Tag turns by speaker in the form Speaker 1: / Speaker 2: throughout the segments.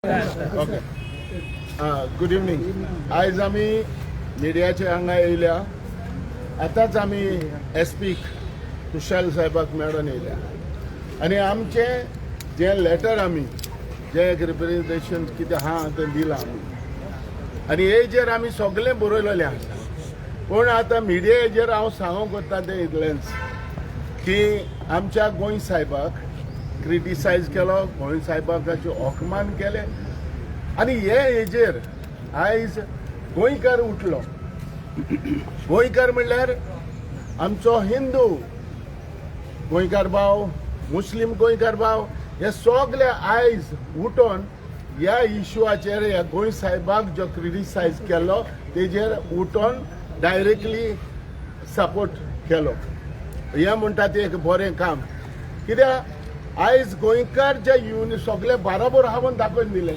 Speaker 1: Okay, good evening. आयज आमी मिडियाचे हांगा येयल्या. आतांच आमी एस पीक कुशाल साहेबाक मेळोन येयल्या आनी आमचें जें लेटर, आमी जें एक रिप्रेझेंटेशन कितें आहा तें दिलां आमी आनी हेजेर आमी सगळें बरयलेलें आसा. पूण आतां मिडियाचेर हांव सांगूंक वता तें इतलेंच की आमच्या गोंय साहेबाक क्रिटिसायज केलो, गोंय साहेबाचे अपमान केले आनी हे हेजेर आयज गोंयकार उठलो. गोंयकार म्हणल्यार आमचो हिंदू गोंयकार भाव, मुस्लीम गोंयकार भाव, हे सगळे आयज उठोन ह्या इशूआचेर, ह्या गोंय साहेबाक जो क्रिटिसायज केलो तेजेर उठोन डायरेक्टली सपोर्ट केलो. हें म्हणटा तें एक बरें काम, कित्याक आयज गोंयकार जे युनि सगळे बाराबर आहा म्हूण दाखोवन दिलें.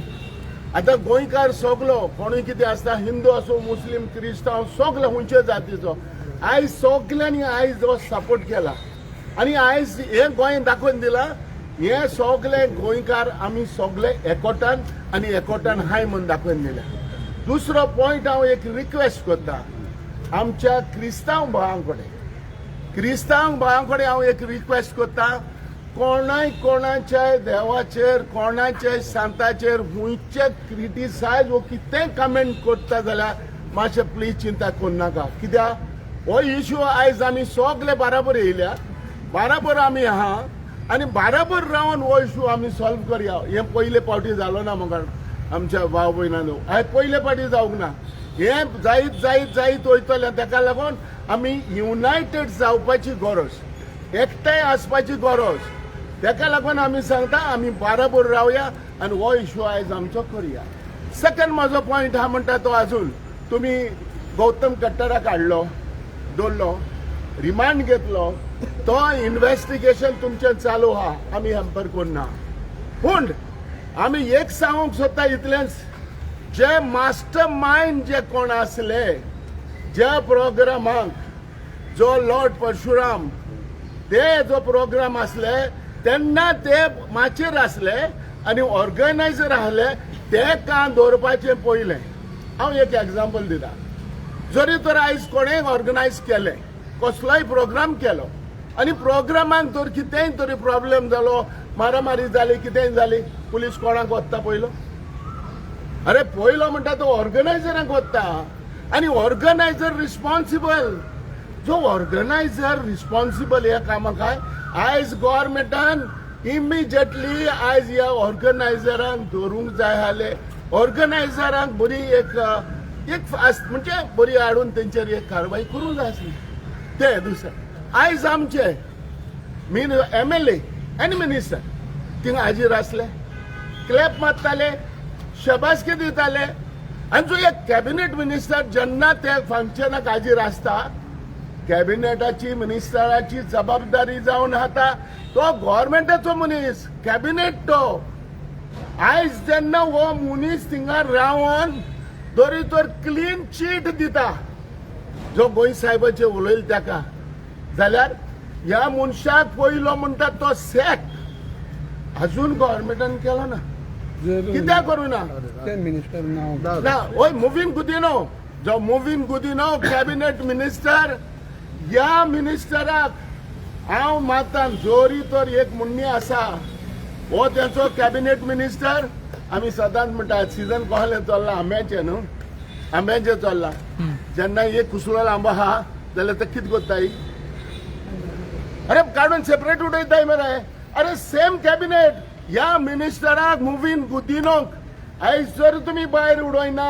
Speaker 1: आतां गोंयकार सगलो कोणूय कितें आसता, हिंदू आसूं, मुस्लीम, क्रिस्तांव, सगळे खंयचे जातीचो, आयज सगल्यांनी आयज हो सपोर्ट केला आनी आयज हें गोंय दाखोवन दिलां, हे सगळे गोंयकार आमी सगळे एकवटान आनी एकवटान हाय म्हूण दाखोवन दिलें. दुसरो पॉयंट, हांव एक रिक्वेस्ट करता आमच्या क्रिस्तांव भावां कडेन. क्रिस्तांव भावां कडेन हांव एक रिक्वेस्ट करता, कोणाय कोणाच्या देवाचेर, कोणाच्या सांताचेर खंयचे क्रिटिसायज वो कितेंय कमेंट करता जाल्यार मातशें प्लीज चिंता करनाका, कित्याक हो इशू आयज आमी सगळे बाराबर येयल्या, बाराबर आमी आहा आनी बाराबर रावन हो इशू आमी सॉल्व करया. हें पयले फावटी जालो ना मगो आमच्या भाव भयणांनो, आयज पयले फावटी जावंक ना. हें जायत जायत जायत वयतलें. ताका लागून आमी युनायटेड जावपाची गरज, एकठांय आसपाची गरज. ताका लागून आमी सांगता, आमी बाराबर रावया आनी हो इशू आयज आमचो करया. सेकंड म्हजो पॉयंट आहा म्हणटा तो, अजून तुमी गौतम कट्टराक हाडलो, दवरलो, रिमांड घेतलो, तो इन्व्हेस्टिगेशन तुमचें चालू आहा, आमी हॅम्पर करना. पूण आमी एक सांगूंक सोदता इतलेंच, जे मास्टर मायंड जे कोण आसले ज्या प्रोग्रामाक, जो लॉर्ड परशुराम ते जो प्रोग्राम आसले तेन्ना ते माचयेर आसले आनी ऑर्गनायझर आसले, ते कां दवरपाचें पयलें. हांव एक एग्जाम्पल दिता. जरी तर आयज कोणें ऑर्गनायज केलें, कसलोय प्रोग्राम केलो आनी प्रोग्रामाक जर कितेंय तरी प्रॉब्लेम जालो, मारामारी जाली, कितेंय जाली, पुलीस कोणाक वता पयलो? अरे, पयलो म्हणटा तो ऑर्गनायझराक वता आनी ऑर्गनायझर रिस्पॉन्सिबल. जो ऑर्गनायझर रिस्पॉन्सिबल ह्या कामाक आयज गव्हर्मेंटान इमिजिएटली आयज ह्या ऑर्गनायझरांक धरूंक जाय आसले. ऑर्गनायझरांक बरी एक एक फास्ट म्हणजे बरी हाडून तेंचेर एक कारवाय करूंक जाय आसली. ते दुसरें, आयज आमचे मीन एमएलए आनी मिनिस्टर थिंगा हाजीर आसले, क्लॅप मारताले, शबासकी दिताले. आनी जो एक कॅबिनेट मिनिस्टर जेन्ना त्या फंक्शनाक हाजीर आसता, कॅबिनेटाची मिनिस्टराची जबाबदारी जावन आसा. तो गव्हर्मेंटाचो मनीस, कॅबिनेट तो. आयज जेन्ना हो मनीस थिंगा रावन जरी तर क्लीन चीट दिता जो गोंय साहेबाचे उलयले ताका, जाल्यार ह्या मनशाक पयलो म्हणटा तो सॅक अजून गव्हर्मेंटान केलो ना. कित्याक करूं ना?
Speaker 2: ते मिनिस्टर नाव
Speaker 1: ना, ओय मुवीन गुदिनो, जो मुवीन गुदिनो कॅबिनेट मिनिस्टर, ह्या मिनिस्टराक हांव मानता जोरी तर एक म्हणणी आसा, हो तेंचो कॅबिनेट मिनिस्टर. आमी सदांच म्हणटा, सिजन कसलें चल्लां? आंब्याचें न्हू, आंब्याचें चल्लां. जेन्ना एक कुसलो आंबो आहा जाल्यार ते कितें करताय? अरे, काडून सेपरेट उडयताय मरे. अरे, सेम कॅबिनेट ह्या मिनिस्टराक मुवीन गुदिनोक आयज जर तुमी भायर उडयना,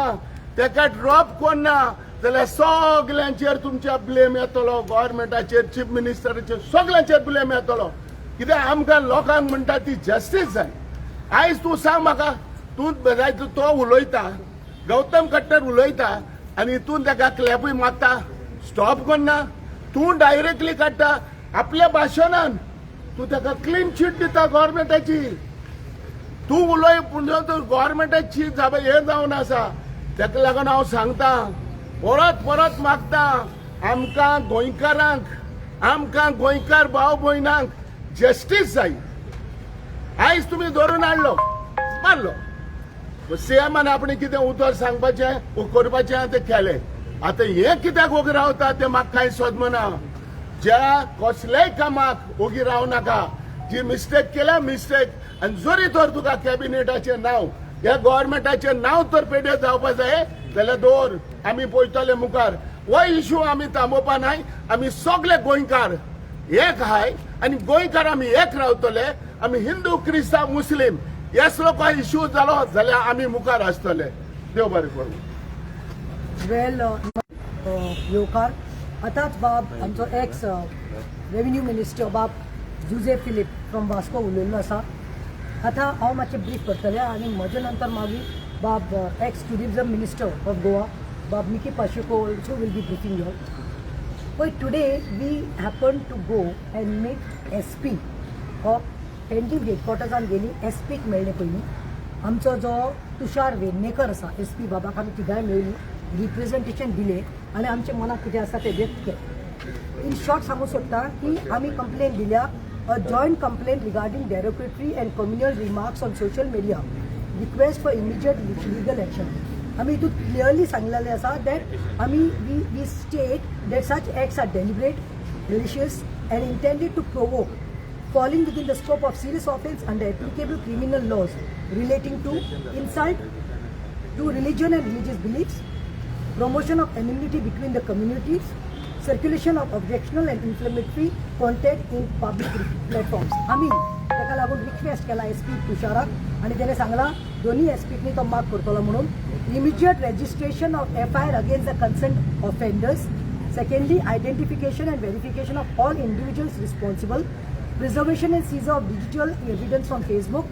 Speaker 1: तेका ड्रॉप करना जाल्यार सगल्यांचेर तुमच्या ब्लेम येतलो. गव्हर्मेंटाचेर, चीफ मिनिस्टराचेर, सगल्यांचेर ब्लेम येतलो. कित्याक आमकां लोकांक म्हणटा ती जस्टीस जाय. आयज तूं सांग म्हाका, तूं तो उलयता, गौतम खट्टर उलयता आनी तूं ताका क्लॅपूय मारता, स्टॉप करना. तूं डायरेक्टली काडटा आपल्या भाशणान, तूं ताका क्लीन चीट दिता गव्हर्मेंटाची. तूं उलय, पूण गव्हर्मेंटाची हें जावन आसा. ताका लागून हांव सांगता, परत परत मागता, आमकां गोंयकारांक, आमकां गोंयकार भाव भयणांक जस्टीस जाय. आयज तुमी धरून हाडलो, मारलो. सीएमान आपणें कितें उतर सांगपाचें वो करपाचें आहा तें केलें. आतां हें कित्याक ओगी रावता तें म्हाका कांय समजना. ज्या कसल्याय कामाक ओगी रावं नाका. जी मिस्टेक केल्या मिस्टेक, आनी जरी तर तुका कॅबिनेटाचें नांव, ह्या गव्हर्मेंटाचें नांव तर पेड्यार जावपा जाय जाल्यार दवर, आमी पळयतले मुखार. हो इशू आमी थांबोवपा नाय. आमी सगळे गोंयकार एक आहाय आनी गोंयकार आमी एक रावतले. आमी हिंदू, क्रिस्तांव, मुस्लीम हेसलो काय इशू जालो जाल्यार आमी मुखार आसतले. देव बरें करूं.
Speaker 3: वेल, येवकार. आतांच बाब आमचो एक्स रेविन्यू मिनिस्टर बाब जुजे फिलीप फ्रॉम वास्को उलयल्लो आसा. आतां हांव मातशें ब्रीफ करतलें आनी म्हजे नंतर मागीर बाब ex tourism minister of Goa बाब Mickey Pacheco also will be briefing you. But today we happen to go and meet SP of Panjim. हेडक्वॉर्टर्सान गेली, एस पीक मेळ्ळे. पयलीं आमचो जो तुषार वेर्णेकर आसा एस पी बाबाक आमी तिगांय मेळ्ळी, रिप्रेझेंटेशन दिलें आनी आमच्या मनाक कितें आसा तें व्यक्त केलें. इन शॉर्ट सांगूंक सोदता की आमी कंप्लेन दिल्या, a joint complaint regarding derogatory and communal remarks on social media, request for immediate legal action. आमी हितून क्लियरली सांगलेलें आसा that आमी we state that such acts are deliberate, malicious and intended to provoke, falling within the scope of serious offense under applicable criminal laws relating to insult to religion and religious beliefs, promotion of enmity between the communities, circulation of objectionable and inflammatory content in public platforms. आम्ही ताका लागून request केला S P तुषाराक आनी तेणें सांगलां दोन्ही S पीकनी तो mark करतलो म्हणून immediate registration of FIR against the concerned offenders. Secondly, identification and verification of all individuals responsible, preservation and seizure of digital evidence from Facebook,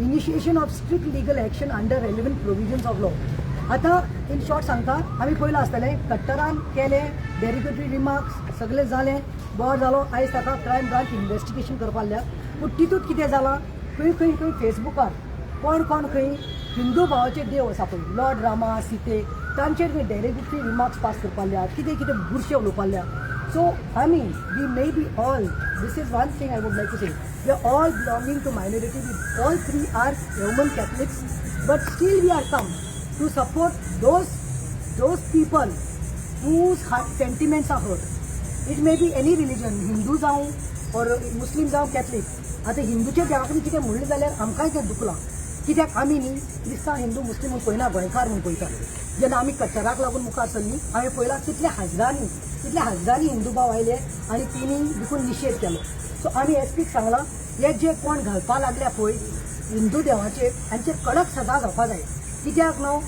Speaker 3: initiation of strict legal action under relevant provisions of law. आता in short सांगता, आमी पयलां आसतलें कट्टरान केले डेरिगेटरी remarks, सगळें जालें, बरो जालो. आयज ताका क्रायम ब्रांच इन्वेस्टिगेशन करपाक लागल्या. पूण तितूंत कितें जालां, खंय खंय खंय फेसबुकार कोण कोण खंय हिंदू भावाचे देव आसा पळय, लॉर्ड रामा, सीते, तांचेर खंय डेरिगेटरी रिमार्क्स पास करपाक लागल्या, कितें कितें बुरशें उलोवपाक लागल्या. सो आमी, we may be all, this is one thing I would like to say, we are all belonging to minority. We all three are Roman Catholics, but still we are come to support those people whose heart sentiments are hurt. It may be any religion, Hindu जावं or मुस्लीम जावं, Catholic. आतां हिंदूच्या देवा कडेन कितें म्हणलें जाल्यार आमकांय तें दुखलां, कित्याक आमी न्ही क्रिस्तांव, हिंदू, मुस्लीम म्हूण पळयना, गोंयकार म्हूण पळयता. जेन्ना आमी कट्टराक लागून मुखार सरली, हांवें पळयलां कितले हजारांनी हिंदू भाव आयले आनी तेणी देखून निशेध केलो. सो आमी एस पीक सांगलां, हे जे कोण घालपा लागल्या पळय हिंदू देवाचेर, हांचेर कडक सजा जावपा जाय. कित्याक न्हू,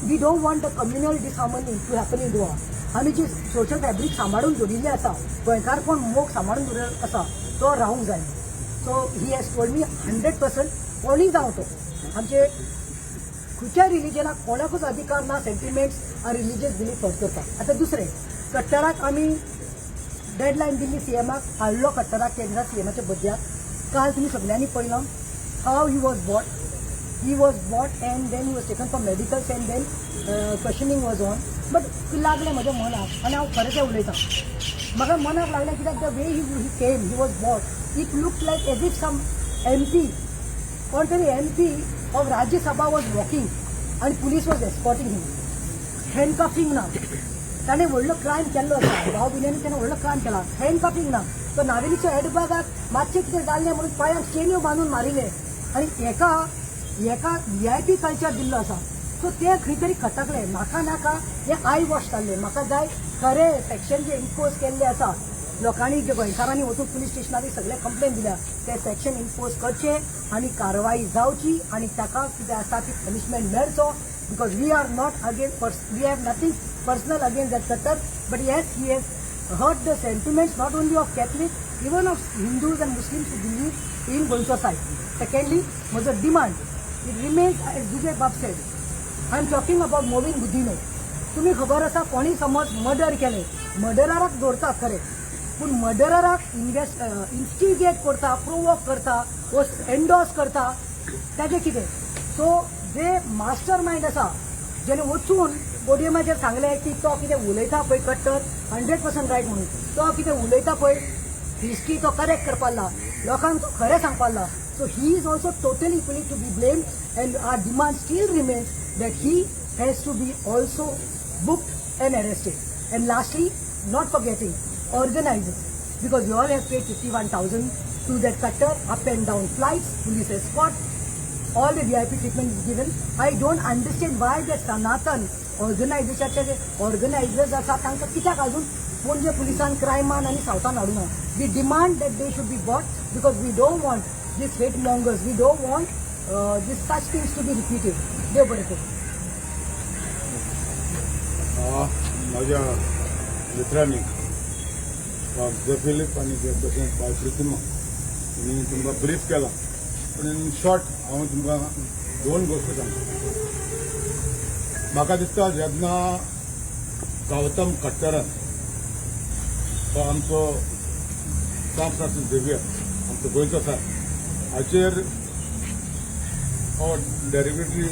Speaker 3: we don't want the communal disharmony to happen in Goa. आमी जी सोशल फॅब्रीक सांबाळून दवरिल्ली आसा, गोंयकारपण मोग सांबाळून दवरिल्लो आसा, तो रावूंक जाय. So he has told me 100% कोणूय जावं तो, आमचे खंयच्याय रिलिजनाक कोणाकूच अधिकार ना सेंटिमेंट्स आनी रिलिजियस बिलीफ हर्ट करपाक. आतां दुसरें, कट्टराक आमी डेडलायन दिल्ली सीएमाक. हाडलो कट्टराक त्या दिसा सीएमाच्या बद्द्याक. काल तुमी सगल्यांनी पळयलां how he was brought. He was brought and then he was taken for medicals and then questioning was on. But लागलें म्हज्या मनाक आनी हांव खरें तें उलयतां, म्हाका मनाक लागलें कित्याक the way he came, he was brought, it look like as if some MP, कोण तरी MP of Rajya Sabha was walking आनी police was escorting him. हँडकफिंग ना. ताणें व्हडलो क्रायम केल्लो आसा, भाव भयणींनी ताणें व्हडलो क्रायम केला. हँडकफिंग ना. तो नावेलीच्या हेडबागाक मातशें कितें जाल्लें म्हणून पांयांक चेन्यो बांदून मारिल्ले आनी हेका हेका व्हीआयपी कल्चर दिल्लो आसा. सो ते खंय तरी खटकले म्हाका. नाका हे I wash जाल्ले. म्हाका जाय खरें सेक्शन जे इम्पोज केल्ले आसा लोकांनी, जे गोंयकारांनी वचून पुलीस स्टेशनार सगळे कंप्लेन दिल्या, ते सेक्शन इम्पोज करचे आनी कारवाई जावची आनी ताका कितें आसा ती पनिशमेंट मेळचो, because we are not against, we have nothing personal against that Khattar, but yes, he has hurt the sentiments not only of Catholics, even of Hindus and Muslims who believe in गोंयचो side. Secondly, म्हजो demand, it remains as Vijay Bab said. I am talking about Mauvin Godinho. तुमी खबर आसा, कोणी समज murder केलें, मर्डराक दवरतात खरें, पूण मर्डराक इन्स्टिगेट करता, प्रोवोक करता वो एन्डोर्स करता, ताजें कितें? सो जे मास्टर मायंड आसा, जेणे वचून पोडियमाचेर सांगलें की तो कितें उलयता पळय कट्टर 100% रायट म्हणून, तो कितें उलयता पळय हिस्ट्री तो करेक्ट करपाक ना, लोकांक तो खरें सांगपाक ना. So he is also totally equally to be blamed, and our demand still remains that he has to be also booked and arrested. And lastly, not forgetting organizers, because you all have paid 51,000 to that cutter, up and down flights, police escort, all the VIP treatment is given. I don't understand why the Sanatan ऑर्गनायझेशनाचे J organisers आसा तांकां कित्याक अजून पणजे पुलिसान क्रायमान आनी सावथान हाडूना. We demand that they should be brought, because we don't want this hate mongers, we don't want this such things to be repeated. देव बरें करूं.
Speaker 1: माझ्या मित्रांनी जे फिलीप आनी तशेंच बाय प्रतिमा मी तुमकां ब्रीफ केला, पूण इन शॉर्ट हांव तुमकां दोन गोश्टी सांगता. म्हाका दिसता जेन्ना गौतम खट्टरान तो आमचो सांत फ्रांसीस झेवियर आमचो गोंयचो साहेब हाचेर हो डेरिगेटरी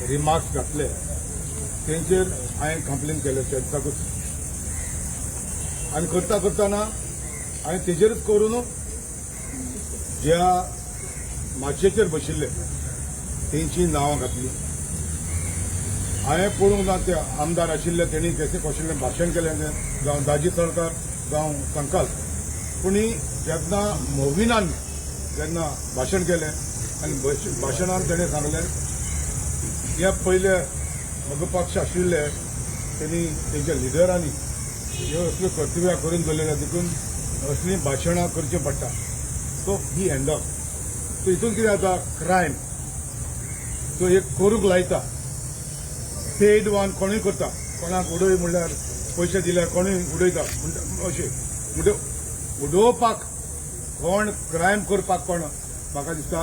Speaker 1: रिमार्क्स घातले तेंचेर हांवें कंप्लेन केलें त्या दिसाकूच. आनी करता करतना हांवें तेजेरूच करून ज्या माचयेचेर बशिल्ले तेंची नांवां घातली. हांवें पळोवंक ना ते आमदार आशिल्ले तेणी कशें कशें भाशण केलें तें, जावं दाजी सरकार जावं संकल्प. पूण जेन्ना मोविनान जेन्ना भाशण केलें आनी भाशणान तेणें सांगलें हे पयले म्हजो पक्ष आशिल्ले तेणी तेंच्या लिडरांनी ह्यो असल्यो कर्तव्यां करून दवरलेल्या देखून असलीं भाशणां करचीं पडटा. So he and up. So हितून कितें जाता, क्रायम सो एक करूंक लायता, पेड वन कोणूय करता, कोणाक उडय म्हणल्यार पयशे दिल्यार कोणूय उडयता म्हणटा अशें. म्हणटा उडोवपाक कोण क्रायम करपाक कोण म्हाका दिसता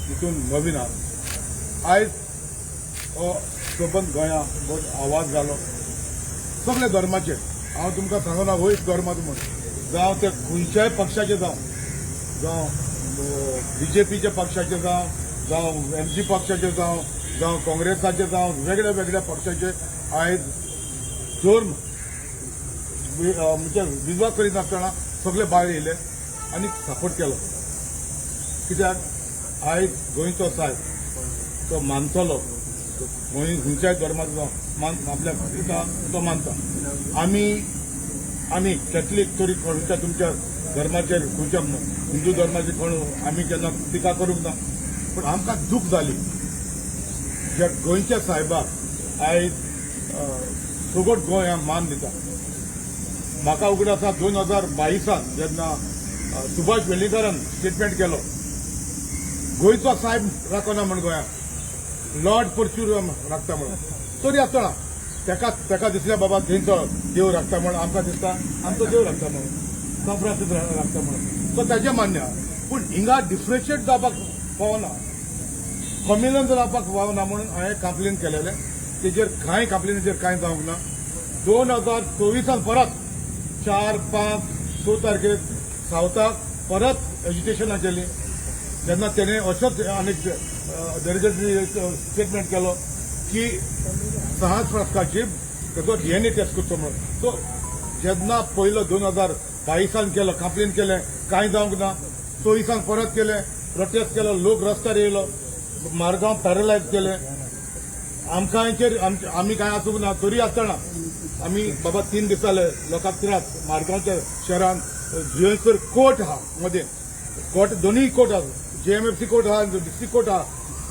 Speaker 1: हितून नवीन आहा. आयज हो सोबंद गोंया आवाज जालो सगळे धर्माचे. हांव तुमकां सांगना वयच धर्माचो म्हूण, जावं ते खंयच्याय पक्षाचे जावं, जावं बीजेपीच्या पक्षाचे जावं, जावं एमसी पक्षाचे जावं, जावं काँग्रेसाचे जावं, वेगळ्या वेगळ्या पक्षाचे आयज धर्म म्हणजे विद्वा करिनासतना सगळे भायर येयले आनी सपोर्ट केलो. कित्याक आयज गोंयचो सायब तो मानतलो, गोंय खंयच्याय धर्माचो जावं आपल्या दिता तो मानता. आमी आमी कॅथलीक तरी खंयच्या तुमच्या धर्माचेर खंयच्या हिंदू धर्माचेर कोण आमी केन्ना टिका करूंक ना, पूण आमकां दूख जाली ज्या गोंयच्या सायबाक आयज सगळो गोंय मान दिता. म्हाका उगड आसा 2022 जेन्ना सुभाष वेलिंगकारान स्टेटमेंट केलो गोंयचो सायब राखना म्हण गोंयांत लॉर्ड परशुराम राखता म्हणून, तरी आसतना तेका तेका दिसलें बाबा थंयचो देव राखता म्हण, आमकां दिसता आमचो देव राखता म्हणून, सांत फ्रांसीस राखता म्हणून, सो तेजें मान्य. पूण हिंगा डिफरन्शिएट जावपाक फावना, कम्युनल जावपाक फावना म्हणून हांवें कंप्लेन केलेलें. तेजेर कांय कंप्लेनीचेर कांय जावंक ना. 2024 परत 4, 5, 6 तारखेक सावथाक परत एज्युकेशनां केली. जेन्ना तेणें अशोच आनीक डेरिगेटरी स्टेटमेंट केलो की 6 फ्रास्काची तेजो डीएनए टेस्ट करचो म्हणून. सो जेन्ना पयलो 2022 केलो कंप्लेन केलें, कांय जावंक ना. 24 परत केलें, प्रोटेस्ट केलो, लोक रस्त्यार येयलो, मारगांव पॅरलायज केलें. आमकां आमी कांय आसूंक ना, तरी आसतना आमी बाबा 3 दीस जाले लोकांक त्रास. मारगांवच्या शहरान जंयसर कोर्ट आहा मदें कोर्ट, दोनूय कोर्ट आहा, जेएमएफसी कोर्ट आहा, डिस्ट्रिक्ट कोर्ट आहा,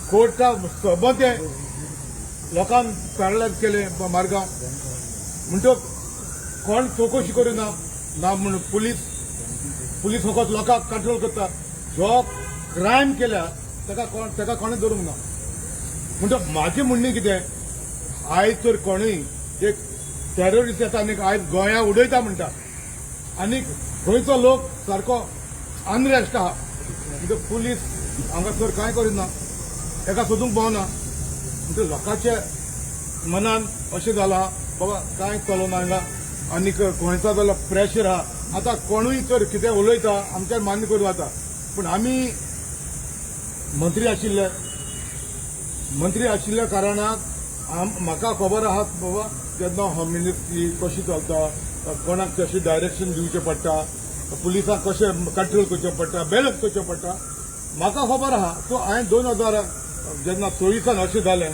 Speaker 1: कोर्टा सबंद लोकांक पॅरलायज केलें मारगांव. म्हणटक कोण चवकशी करिना ना म्हूण पुलीस पुलीस फकत लोकांक कंट्रोल करता. जो क्रायम केल्या ताका कोण ताका कोणें धरूंक ना. म्हणटक म्हाजें म्हणणें कितें, आयज तर कोणूय एक टेररिस्ट येता आनी आयज गोंया उडयता म्हणटा आनी गोंयचो लोक सारको अनरेस्ट आहा. म्हणटक पुलीस हांगासर कांय करिना, ताका सोदूंक पावना. म्हणटक लोकांच्या मनान अशें जालां बाबा कांय चलोना हांगा आनी गोंयचो जाल्यार प्रेशर आहा. आतां कोणूय तर कितें उलयता आमच्यान मान्य करूं जाता, पूण आमी मंत्री आशिल्ले, मंत्री आशिल्ल्या कारणाक म्हाका खबर आहा बाबा जेन्ना होम मिनिस्ट्री कशी चलता, कोणाक कशें डायरेक्शन दिवचें पडटा, पुलिसांक कशें कंट्रोल करचें पडटा, बॅलन्स करचें पडटा.
Speaker 4: म्हाका खबर आहा. सो हांवें 2000 जेन्ना 24 अशें जालें,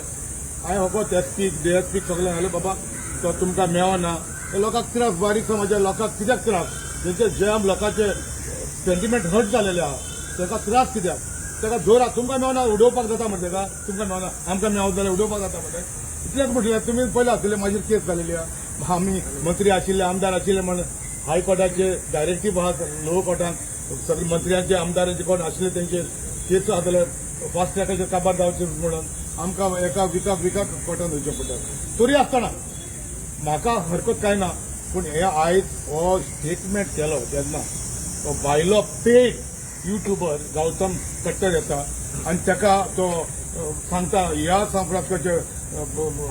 Speaker 4: हांवें फकत एसपीक, डीएसपीक सगळें सांगलें, बाबा तो तुमकां मेळना, हे लोकांक त्रास, बारीक समाजा लोकांक कित्याक त्रास, तेंचे जे लोकांचे सेंटिमेंट हर्ट जालेले आहा, ताका त्रास कित्याक, ताका जोरा तुमकां मेळना उडोवपाक जाता म्हणटा का, तुमकां मेळना आमकां मेळत जाल्यार उडोवपाक जाता म्हणटा. इतलेंच म्हटल्यार तुमी पयलें आसतलें, मागीर केस जालेली आहा. आमी मंत्री आशिल्ले, आमदार आशिल्ले म्हण हायकोर्टाचे डायरेक्टीव आहा, लोवर कोर्टान सगळे मंत्र्यांचे, आमदारांचे कोण आशिल्ले तेंचेर केस आहा जाल्यार फास्ट ट्रॅकाचेर काबार जावचे म्हणून आमकां एका विकाक विकाक कोर्टान वयचें पडटा. तरी आसतना म्हाका हरकत कांय ना, पूण हे आयज हो स्टेटमेंट केलो जेन्ना तो भायलो पेड युट्युबर गौतम कट्टर येता आनी ताका तो सांगता ह्या सांत फ्रांसिस्काचे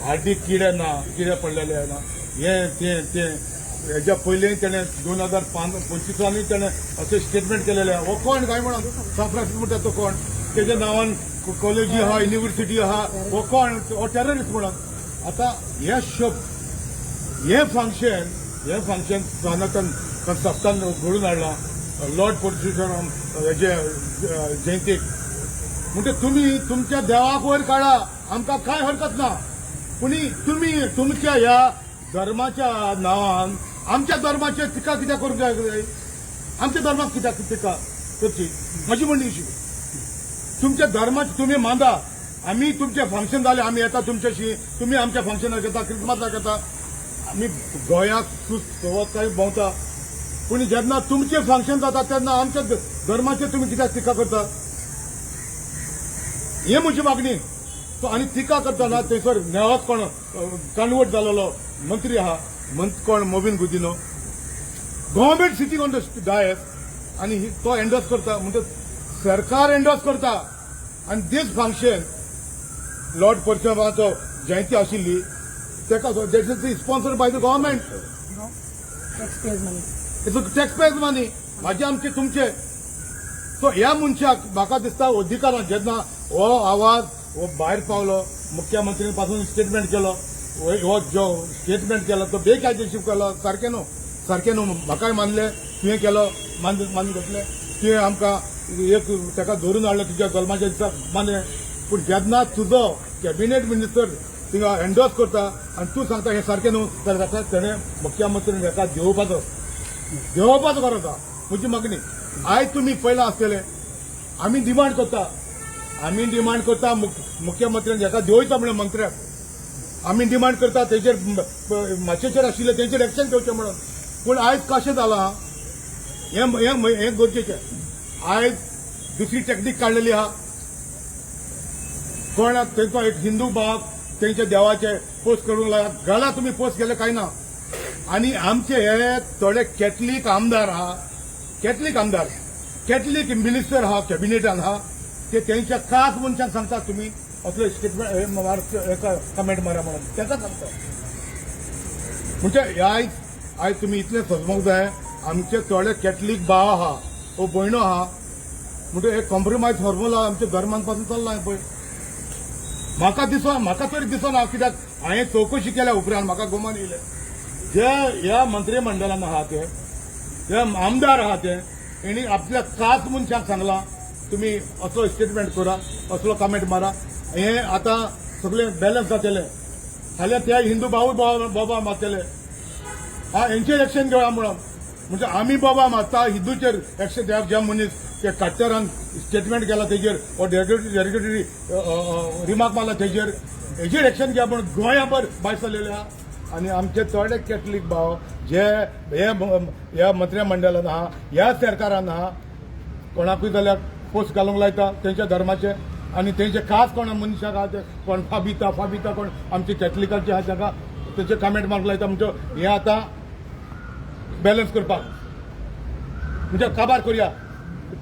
Speaker 4: हार्डीक किडे ना, किडे पडलेले ना, हे ते ते हेज्या पयलीं तेणें 2025 तेणें अशें स्टेटमेंट केलेलें. हो कोण काय म्हणून सांत फ्रांसिस्क म्हणटा तो कोण, तेज्या नांवान कॉलेजी आहा, युनिव्हर्सिटी आहा, हो कोण, हो टेररिस्ट म्हणून. आतां हे शब्द, हे फंक्शन सनातन संस्थान घडून हाडलां लॉर्ड परशुराम हेजे जयंतीक, म्हणजे तुमी तुमच्या देवाक वयर काडा, आमकां कांय हरकत ना, पूण तुमी तुमच्या ह्या धर्माच्या नांवान आमच्या धर्माचेर टिका कित्याक करूंक जाय, आमच्या धर्माक कित्याक टिका करची, म्हजी म्हणणी अशी. तुमच्या धर्माची तुमी मांदा, आमी तुमचें फंक्शन जालें आमी येता तुमच्याशी, तुमी आमच्या फंक्शनाक येता, क्रिसमसाक येता, आमी गोंयांत सवकाय भोंवता, पूण जेन्ना तुमचें फंक्शन जाता तेन्ना आमच्या धर्माचेर तुमी कित्याक टिका करता, हे म्हजी मागणी. तो आनी टिका करतना थंयसर नेवाच कोण कन्वर्ट जालेलो मंत्री आहा, कोण Mauvin Godinho, government sitting on the dais आनी तो एन्डोर्स करता, म्हणजे सरकार एन्डोर्स करता. आनी दीस फंक्शन लॉर्ड परशुरामाचो जयंती आशिल्ली ताका that is sponsored by the government.
Speaker 3: Tax payers money.
Speaker 4: It's tax payers money, म्हाजे आमचे तुमचे. सो ह्या मनशाक म्हाका दिसता अधिकार, जेन्ना हो आवाज हो भायर पावलो, मुख्यमंत्री पासून स्टेटमेंट केलो, हो जो स्टेटमेंट केलो तो बेकायदेशीर केलो, सारकें न्हू, सारकें न्हू. म्हाकाय मानलें तुवें केलो, मानून घेतलें तुवें, आमकां एक ताका धरून हाडलो तुज्या जल्माच्या दिसा, मानलें. पूण जेन्ना तुजो कॅबिनेट मिनिस्टर थिंगा एन्डोर्स करता आनी तूं सांगता हें सारकें न्हू, जाल्यार ताका तेणें मुख्यमंत्रीन हेका देवपाचो गरज आहा, म्हजी मागणी. आयज तुमी पयलां आसतलें, आमी डिमांड करता, आमी डिमांड करता मुख्यमंत्र्यान हेका देवयता म्हणून मंत्र्याक आमी डिमांड करता, तेजेर मातशेचेर आशिल्ले तेंचेर एक्शन घेवचें म्हणून. पूण आयज कशें जालां हें हें हें गरजेचें. आयज दुसरी टॅक्नीक काडलेली आहा, कोण तेंचो एक हिंदू भाव तेंच्या देवाचे पोस्ट करूंक लागला, घाला तुमी पोस्ट केले काय ना. आनी आमचे हे थोडे कॅथलीक आमदार आहा, कॅथलीक आमदार, कॅथलीक मिनिस्टर आहा, कॅबिनेटान आहा, ते तेंच्या खास मनशांक सांगता तुमी असलो स्टेटमेंट कमेंट मारा म्हणून तेका सांगता. म्हणजे आयज तुमी इतलें समजूंक जाय, आमचे थोडे कॅथलीक भाव आहा वो भयणो आहा, म्हणजे एक कॉम्प्रोमायज फॉर्मुला आमच्या धर्मान पासून चल्ला पळय. म्हाका दिसना, म्हाका तरी दिसना, कित्याक हांवें चवकशी केल्या उपरांत म्हाका गोमान येयलें जे ह्या मंत्रीमंडळान आहा ते, हे आमदार आहा ते, हेणी आपल्या खास मनशांक सांगलां तुमी असलो स्टेटमेंट करा, असलो कमेंट मारा, हे आतां सगळें बॅलन्स जातलें, फाल्यां ते हिंदू भावूय बोबा मारतले, हा हेंचेर एक्शन घेवया म्हणून. म्हणजे आमी बोबा मारता हिंदूचेर एक्शन, ज्या मनीस ते काट्टरान स्टेटमेंट केला तेजेर वो डेरोगेटरी रिमार्क मारला तेजेर, हेजेर एक्शन घ्या म्हणून गोंयाभर भायर सरलेले आहा. आनी आमचे थोडे कॅथलीक भाव जे हे ह्या मंत्रीमंडळान आहा, ह्या सरकारान आहा, कोणाकूय जाल्यार पोस्ट घालूंक लायता तेंच्या धर्माचे, आनी तेंचे खास कोण मनशाक आहा ते कोण फाबिता फाबिता कोण आमचे कॅथलिकाचे आहा ताका तेंचे कमेंट मारूंक लायता. म्हणजे हे आतां बॅलन्स करपाक म्हणजे काबार करुया,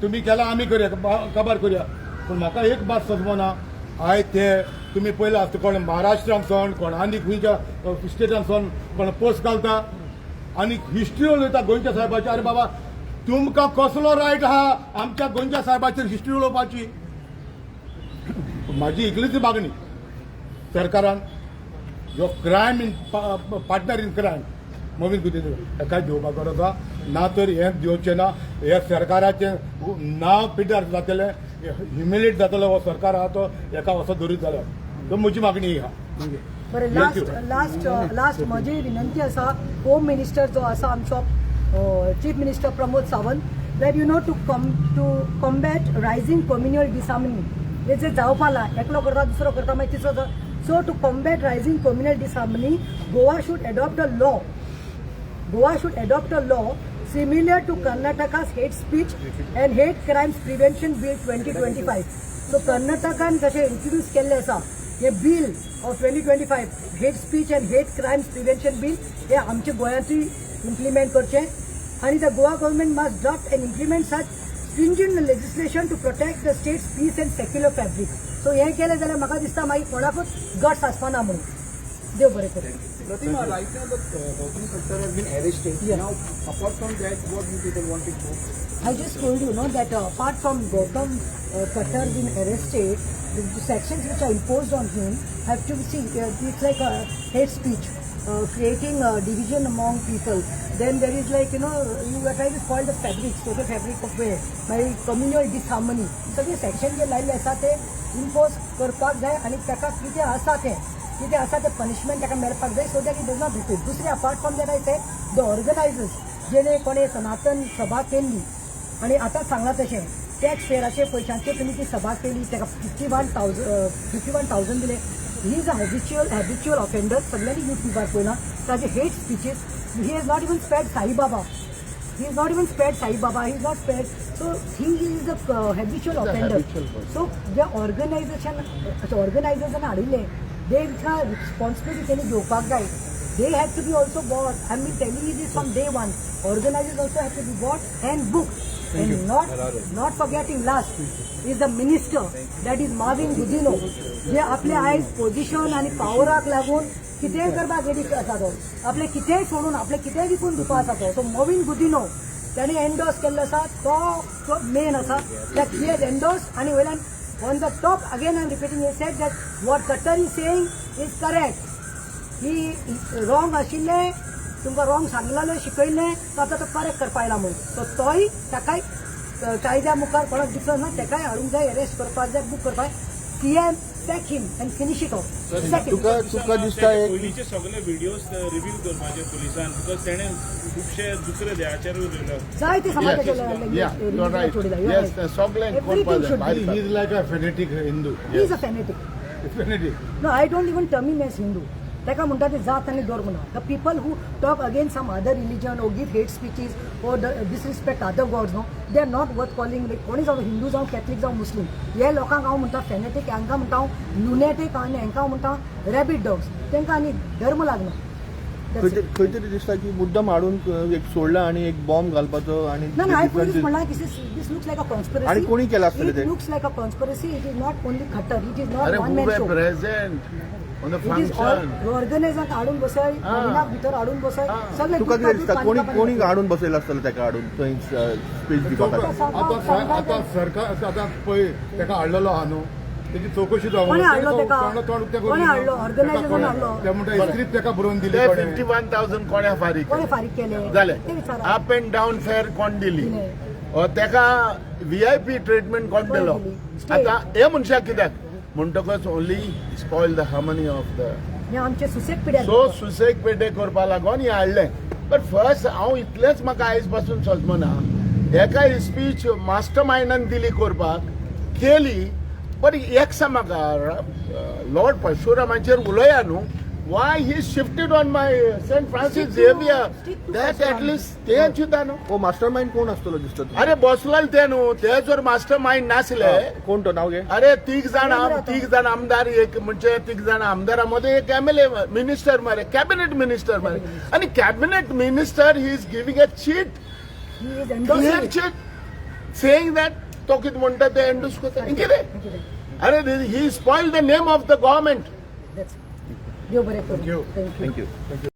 Speaker 4: तुमी केला आमी करुया, काबार करुया. पूण म्हाका एक बात समजना, आयज ते तुमी पयला आसता कोण महाराष्ट्रान सावन, कोण आनी खंयच्या स्टेटान सावन कोण पोस्ट घालता आनी हिस्ट्री उलयता गोंयच्या साहेबाची. अरे बाबा, तुमकां कसलो रायट आहा आमच्या गोंयच्या साहेबाचेर हिस्ट्री उलोवपाची? म्हाजी इतलीच मागणी, सरकारान जो crime in partner in crime मवीन Godinho हेका घेवपाक गरज आसा. ना तर हें दिवचें ना, हे सरकाराचें नांव पिड्ड्यार जातलें, ह्युमिलेट जातलो हो सरकार आहा तो. हेका असो धरीत जाल्यार तो म्हजी मागणी ही आहा.
Speaker 3: बरें, लास्ट लास्ट लास्ट म्हजी विनंती आसा, होम मिनिस्टर जो आसा आमचो, chief minister Pramod Sawant, that to combat rising communal disharmony, हे जे जावपा ला, एकलो करता, दुसरो करता, मागीर तिसरो. So to combat rising communal disharmony, Goa should adopt a law similar to Karnataka's Hate Speech and Hate Crimes Prevention Bill 2025. So कर्नाटकान जशें इंट्रोड्यूस केल्लें आसा हे bill of 2025, Hate Speech and Hate Crimes Prevention Bill, हे आमच्या गोंयांतूय implement करचें आनी the Goa government must draft and implement such stringent legislation to protect the state's peace and secular fabric. So हें केलें जाल्यार म्हाका दिसता मागीर कोणाकूच गट्स आसपाना म्हणून. देव बरें करूं.
Speaker 2: Pratima, right now the Gautam Khattar has been arrested.
Speaker 3: Yeah.
Speaker 2: Now, apart from that, what you people wanted to?
Speaker 3: I just told you, no, that apart from Gautam Khattar being arrested, the sections which are imposed on him have to be seen. It's like a hate speech, creating a division among people. Then there is like, you are trying to spoil the fabric, social fabric of where, by communal disharmony. सगळे section जे लायल्ले आसा ते impose करपाक जाय आनी ताका कितें आसा ते पनिशमेंट ताका मेळपाक जाय, so that it does not repeat. दुसरें, apart from that, I say the organizers, जेणे कोणे सनातन सभा केल्ली आनी आतां सांगलां तशें टॅक्स पेयराचे पयशांचे तुमी ती सभा केली, ताका 51,000 दिले. He is a habitual offender. सगळ्यांनी युट्यूबार पळयलां ताजे hate speeches. He has not even spared Sai Baba. He is not even spared Sai Baba. He is not spared. So he is a habitual offender. So J organisation ऑर्गनायझर्सान हाडिल्ले, तेंकां responsibility तेणी घेवपाक जाय. They have to be also brought. I am telling you this from day one. Organizers also have to be brought and booked. And not forgetting, last is the minister, that is Mauvin Godinho, जे आपले आयज position आनी पावराक लागून कितेंय करपाक ready आसा तो, आपले कितेंय सोडून, आपले कितेंय विकून दिवपा आसा तो. सो मॉविन गुदिन्हो ताणें एन्डोर्स केल्लो आसा, तो मेन आसा that he has endorse. आनी वयल्यान on the top, again I am repeating, he said that what Khattar is saying is correct. He wrong आशिल्लें, तुमकां रॉंग सांगलेलें, शिकयल्लें, तो आतां तो करेक्ट करपा आयला म्हणून. सो तोय ताकाय कायद्या मुखार कोणाक डिफरन्स ना, ताकाय हाडूंक जाय, अरेस्ट करपाक जाय, बूक करपाक. CM, sack him and finish it off.
Speaker 5: तुका दिसता एक
Speaker 6: पयलींचे सगळे व्हिडिओज रिव्ह्यू करपाचे पुलिसान, because तेणे खुबशे दुसरे देहाचेरूय उलयला.
Speaker 3: जाय ते समाजाच्या
Speaker 1: Yeah, you're right. Yes, ते सगळें करपा जाय बारीक.
Speaker 4: He is like a fanatic Hindu.
Speaker 3: He is a fanatic.
Speaker 4: Fanatic.
Speaker 3: No, I don't even term him as Hindu. ताका म्हणटा ते जात आनी धर्म ना. The people who talk against some other religion or give hate speeches or disrespect other gods, no, they are not worth calling like कोणी जावं, हिंदू जावं, कॅथलीक जावं, मुस्लीम. हे लोकांक हांव म्हणटा फेनेटीक, हांकां म्हणटा हांव लुनेटीक आनी हांकां हांव म्हणटा रॅबीड डॉग्स. तांकां आनी धर्म लागना. That's it.
Speaker 5: खंय तरी दिसता की मुद्दम हाडून एक सोडला आणि एक बॉम्ब घालपाचो आणि
Speaker 3: ना ना, हांवें पयलींच म्हणलां, this looks like a conspiracy.
Speaker 5: आणि कोणी केलं आसतलें ते?
Speaker 3: It looks like a conspiracy. It is not only Khattar, it is not
Speaker 1: अरे,
Speaker 3: one
Speaker 1: who
Speaker 3: man
Speaker 1: were
Speaker 3: show.
Speaker 1: present on the
Speaker 3: it is all
Speaker 1: function?
Speaker 3: ऑर्गनायझराक हाडून बसय, मॉविनाक भितर हाडून बसय, सगळे.
Speaker 5: तुका कितें दिसता, कोणी कोणी हाडून बसयला आसतलें ताका हाडून थंय स्पीच दिवपा खातीर?
Speaker 4: आतां आतां सरकार आतां पळय ताका हाडलेलो आहा न्हू, तेजी चवकशी जावंक.
Speaker 3: कोणी हाडलो ताका?
Speaker 4: तोंड उक्तें करून
Speaker 3: कोणी हाडलो? ऑर्गनायझरान हाडलो.
Speaker 4: ते म्हणटा स्क्रिप्ट ताका बरोवन दिली
Speaker 1: ते
Speaker 4: कोणें.
Speaker 1: 51,000 कोण्या फारीक
Speaker 3: कोणी फारीक केले
Speaker 1: जाले?
Speaker 3: ते विचारा.
Speaker 1: अप अँड डावन फेअर कोण दिली?
Speaker 3: दिले.
Speaker 1: तेका व्हीआयपी ट्रिटमेंट कोण
Speaker 3: कोण
Speaker 1: दिलो?
Speaker 3: दिली? State.
Speaker 1: आतां हे मनशाक कित्याक म्हणटकच only spoil the harmony of the
Speaker 3: हे आमचे सुसेग पिड्यार.
Speaker 1: सो सुसेग पेडे करपा लागून हें हाडलें. बट फर्स्ट हांव इतलेंच, म्हाका आयज पासून सजमना, हेका स्पीच मास्टर मायंडान दिली करपाक केली. बट एक सांग म्हाका, लॉर्ड परशुरामाचेर उलया न्हू, why he shifted on my Saint Francis Xavier?
Speaker 3: Stick to
Speaker 1: that
Speaker 3: Parshuram.
Speaker 1: At least तें चिंता न्हू.
Speaker 5: हो, मास्टर मायंड कोण आसतलो दिसता तुका?
Speaker 1: अरे, बसलोल ते न्हू, ते जर मास्टर मायंड नासले
Speaker 5: कोण तो, नाव घे.
Speaker 1: अरे, तीग जाण आमदार, एक म्हणजे तीग जाण आमदारा मध्ये एक एमएलए, मिनिस्टर मरे, कॅबिनेट मिनिस्टर मरे. आणि cabinet minister, he is giving a chit
Speaker 3: he is
Speaker 1: clear
Speaker 3: endorsing.
Speaker 1: Chit saying that तो कितें म्हणटा ते एन्डोर्स करता. कितें? अरे, he spoil the name of the government.
Speaker 3: देव बरें करूं. Thank you.
Speaker 5: Thank you.